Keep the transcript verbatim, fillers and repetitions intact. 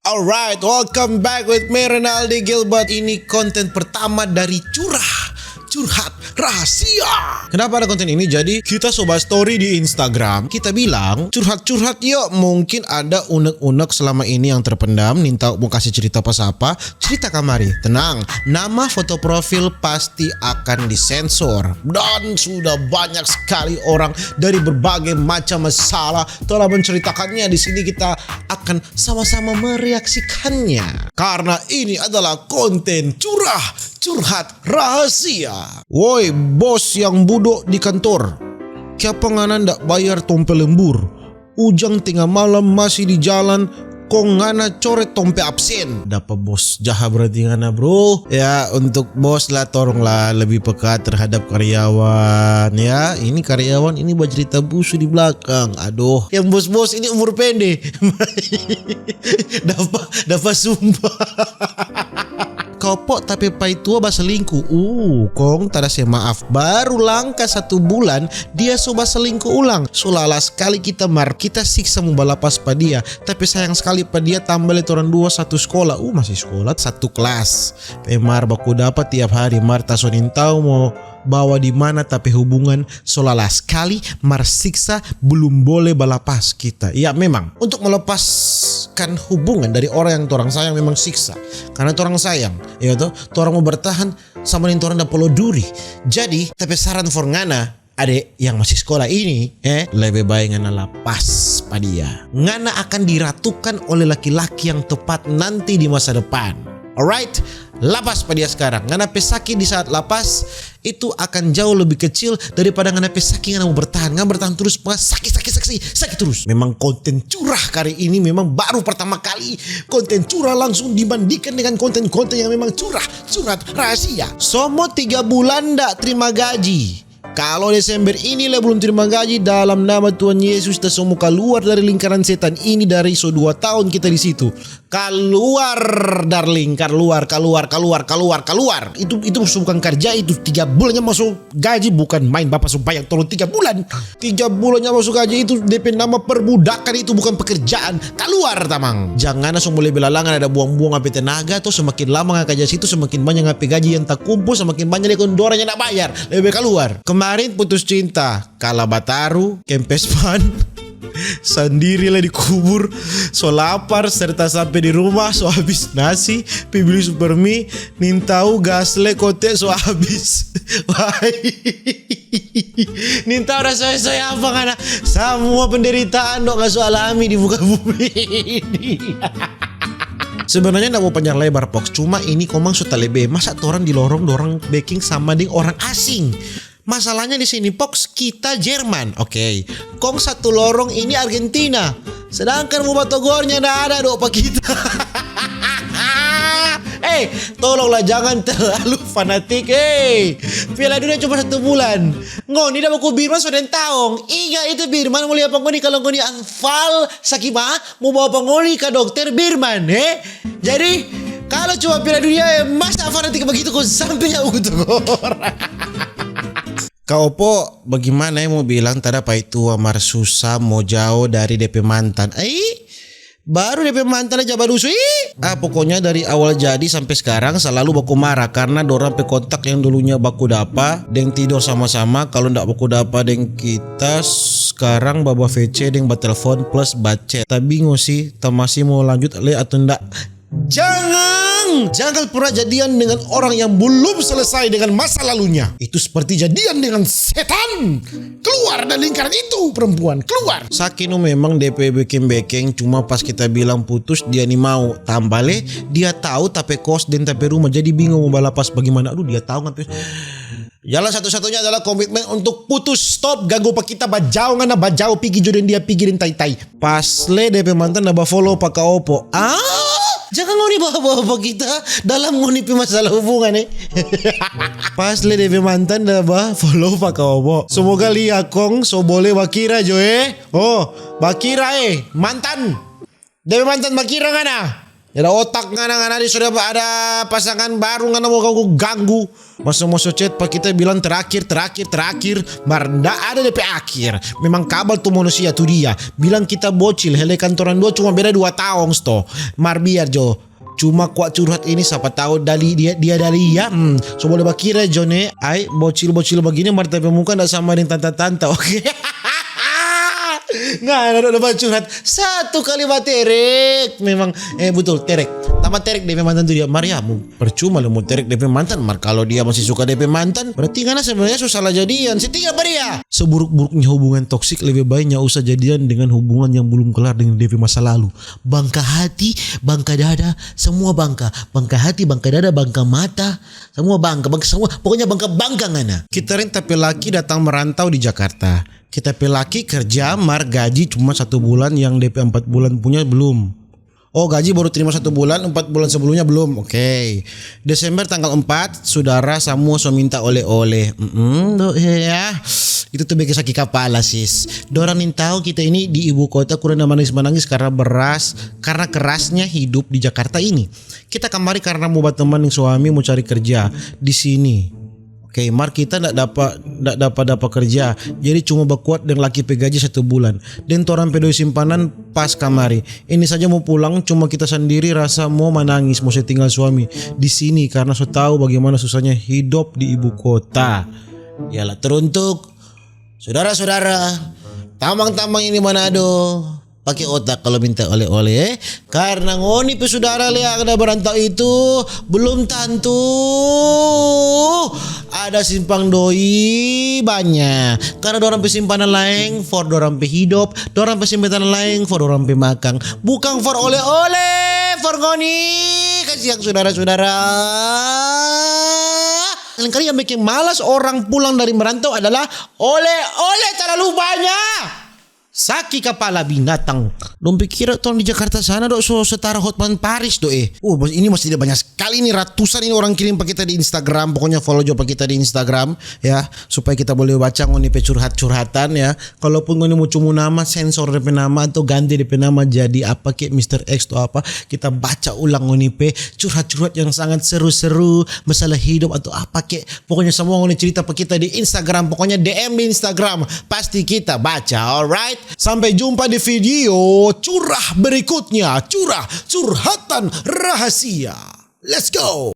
Alright, welcome back with me, Renaldi Gilbert. Ini konten pertama dari Curah, Curhat Rahasia. Kenapa ada konten ini? Jadi, kita so ba-story di Instagram, kita bilang, "Curhat-curhat yuk, mungkin ada unek-unek selama ini yang terpendam, nintau mo kasi cerita pa sapa, cerita kamari." Tenang, nama foto profil pasti akan disensor. Dan sudah banyak sekali orang dari berbagai macam masalah telah menceritakannya. Di sini kita akan sama-sama mereaksikannya. Karena ini adalah konten Curah, Curhat Rahasia. Woi, bos yang budo di kantor. Kiapa ngana nda bayar tong pe lembur? Ujang tenga malam masih di jalan, kong ngana coret tong pe absen. Dapa bos jaha berarti ngana, bro. Ya, untuk bos lah, tolonglah lebih peka terhadap karyawan, ya. Ini karyawan ini bacerita busu di belakang. Aduh, yang bos-bos ini umur pende. Dapa, dapa sumpah. Kopo tapi paitua baselingku. Uh, kong tada se maaf. Baru langka satu bulan, dia so baselingku ulang. So lala skali kita mar, kita siksa mo balapas pa dia. Tapi sayang skali pa dia, tamba lei torang dua satu skola. Uh, masih skola, satu klas. Pe mar baku dapa tiap hari, mar ta so nintau mo bawa di mana, tapi hubungan so lala skali, mar siksa belum bole balapas kita. Ya, memang, untuk melepaskan hubungan dari orang yang torang sayang memang siksa. Karena torang sayang, ya toh, torang mo bertahan sama deng torang dapa lo duri. Jadi, tapi saran for ngana, ade yang masih skola ini, eh, lebe bae ngana lapas pa dia. Ngana akan diratukan oleh laki-laki yang tepat nanti di masa depan. Alright? Lapas pa dia skarang. Ngana pe saki di saat lapas itu akan jauh lebih kecil daripada ngana pe saki ngana mo bertahan. Ngana bertahan terus, pa saki, saki, saki, saki terus. Memang konten Curah kali ini memang baru pertama kali. Konten Curah langsung dibandingkan dengan konten-konten yang memang curah, curhat rahasia. So mo tiga bulan nda terima gaji. Kalo Desember ini lei belum terima gaji, dalam nama Tuhan Yesus, ta so mo kaluar dari lingkaran setan ini, dari so dua tahun kita di situ. Kaluar, darling, kaluar, kaluar, kaluar, kaluar, kaluar. Itu, itu so bukan karja, itu tiga bulan nyanda maso gaji, bukan main, bapa so bayang tolong tiga bulan. Tiga bulan nyanda maso gaji itu, depe nama perbudakan, itu bukan pekerjaan. Kaluar, tamang. Jang ngana so mo lebe lalangan ada buang-buang ngana pe tenaga, to semakin lama ngana karja situ, semakin banya ngana pe gaji yang takumpul, semakin banya lei kong dorang nyanda bayar. Lebe kaluar. Kemarin putus cinta, kala bataru, kempes ban, sandiri lei di kubur, so lapar, serta sampe di rumah, so abis nasi, pi bli Supermi, nintau gas lei kote so abis. Wai. Nintau ada soe-soe apa ngana. Samua penderitaan dok ngana so alami di muka bumi ini. Sebenarnya nda mau panjang lebar, Pox. Cuma ini komang so talebe. Masa torang di lorong dorang beking sama deng orang asing? Masalahnya di sini, Pox, kita Jerman, oke. Kong satu lorong ini Argentina. Sedangkan mo batogornya nda ada do pa kita. Eh, tolonglah jangan terlalu fanatik, eh. Piala Dunia cuma satu bulan. Ngoni da baku Birman so deng taong. Inga itu Birman mo lia pa ngoni, kalo ngoni anfal saki ma, mo bawa pa ngoni ka dokter Birman, eh. Jadi, kalo cuma Piala Dunia, eh, masa fanatik bagitu kong sampe ya ugu togor. Kak Opo, bagimana ya mo bilang, tada paitua mar susa mo jao dari depe mantan. Ai, baru depe mantan aja badusu. Ih. Ah, pokoknya dari awal jadi sampe skarang salalu baku mara karna dorang pe kontak yang dulunya baku dapa deng tidor sama-sama. Kalu ndak baku dapa deng kita, skarang baba V C deng batelfon plus bacet. Ta bingo sih, ta masih mo lanjut le atau ndak. Jangan! Jangan pernah jadian dengan orang yang belum selesai dengan masa lalunya. Itu seperti jadian dengan setan. Keluar dari lingkaran itu, perempuan. Keluar. Saki no memang depe bekeng-bekeng, cuma pas kita bilang putus, dia nimau. Tambah le, dia tau ta pe kos deng ta pe rumah, jadi bingung mo balapas bagimana. Aduh, dia tau ngape. Jalan satu-satunya adalah komitmen untuk putus. Stop ganggu pa kita, bajao ngana, bajao pigi jo deng dia, pigi deng tai-tai. Pas le depe mantan da bafollow pa Kak Opo. Ah, jangan ngoni bawa-bawa pa kita dalam ngoni pe masalah hubungan, eh. Pas le depe mantan da bafollow pa Kak Opo. Semoga lia kong so bole bakira jo, eh. Oh, bakira, eh, mantan. Depe mantan bakira ngana. Ada otak ngana, ngana di sudah ada pasangan baru, ngana mo ganggu-ganggu. Maso-maso chat pa kita bilang terakhir, terakhir, terakhir. Mar nda ada depe akhir. Memang kabal tu manusia tu dia. Bilang kita bocil, hele kantoran dua cuma beda dua taong sto. Mar biar jo. Cuma kwa curhat ini, sapa tahu dali dia, dia dali ya. Hmm, so boleh bakira jo ne. Ai, bocil-bocil begini mar tapi muka ndak sama dengan tanta-tanta. Oke. Nggak ada, ada curhat. Satu kali baterek. Memang, eh, betul, terek. Tambah terek depe mantan tu dia. Mar ya, mu percuma lo mau terek depe mantan. Mar kalau dia masih suka depe mantan, berarti ngana sebenarnya so salah jadian. Setia apa dia? Seburuk-buruknya hubungan toksik, lebih baiknya usah jadian dengan hubungan yang belum kelar dengan depe masa lalu. Bangka hati, bangka dada, semua bangka. Bangka hati, bangka dada, bangka mata, semua bangka. Bangka semua, pokoknya bangka-bangka ngana. Kita renta pe laki datang merantau di Jakarta. Kita pe laki kerja mar gaji cuma satu bulan, yang depe empat bulan punya belum. Oh, gaji baru terima satu bulan, empat bulan sebelumnya belum. Oke. Desember tanggal empat, sudara samua so minta oleh-oleh. Mm-mm, do, ya. Itu tuh bikin sakit kepala, sis. Dorang ning tahu kita ini di ibu kota kurang manangis-manangis karena beras, karena kerasnya hidup di Jakarta ini. Kita kamari karena mau berteman deng suami, mau cari kerja di sini. Oke, mar kita ndak dapa, ndak dapa, dapa kerja. Jadi cuma bakuat deng laki pe gaji satu bulan. Deng torang pe doi simpanan pas kamari. Ini saja mau pulang, cuma kita sandiri rasa mau manangis, mau se tinggal suami di sini karena so tahu bagaimana susahnya hidup di ibu kota. Yalah, teruntuk sudara-sudara, tamang-tamang ini Manado, pake otak kalau minta oleh-oleh, eh. Karena ngoni pe sudara lei ada berantau itu belum tantu ada simpang doi banya. Karena dorang pe simpanan laeng for dorang pe hidop, dorang pe simpanan laeng for dorang pe makang. Bukang for oleh-oleh, for ngoni. Kasiang sudara-sudara. Lain kali yang bikin malas orang pulang dari merantau adalah oleh-oleh terlalu banyak. Saki kapala binatang. Dong pikir tong di Jakarta sana do so setara Hotman Paris do eh. Oh, ini masih ada banyak sekali nih, ratusan ini orang kirim pa kita di Instagram. Pokoknya follow jo pa kita di Instagram ya, supaya kita boleh baca ngoni pe curhat-curhatan ya. Kalaupun ngoni mau cumu nama, sensor depe nama atau ganti depe nama jadi apa ke, Mister X atau apa, kita baca ulang ngoni pe curhat-curhat yang sangat seru-seru, masalah hidup atau apa ke. Pokoknya semua ngoni cerita pa kita di Instagram. Pokoknya D M di Instagram, pasti kita baca, alright? Sampai jumpa di video curah berikutnya. Curah, curhatan rahasia. Let's go.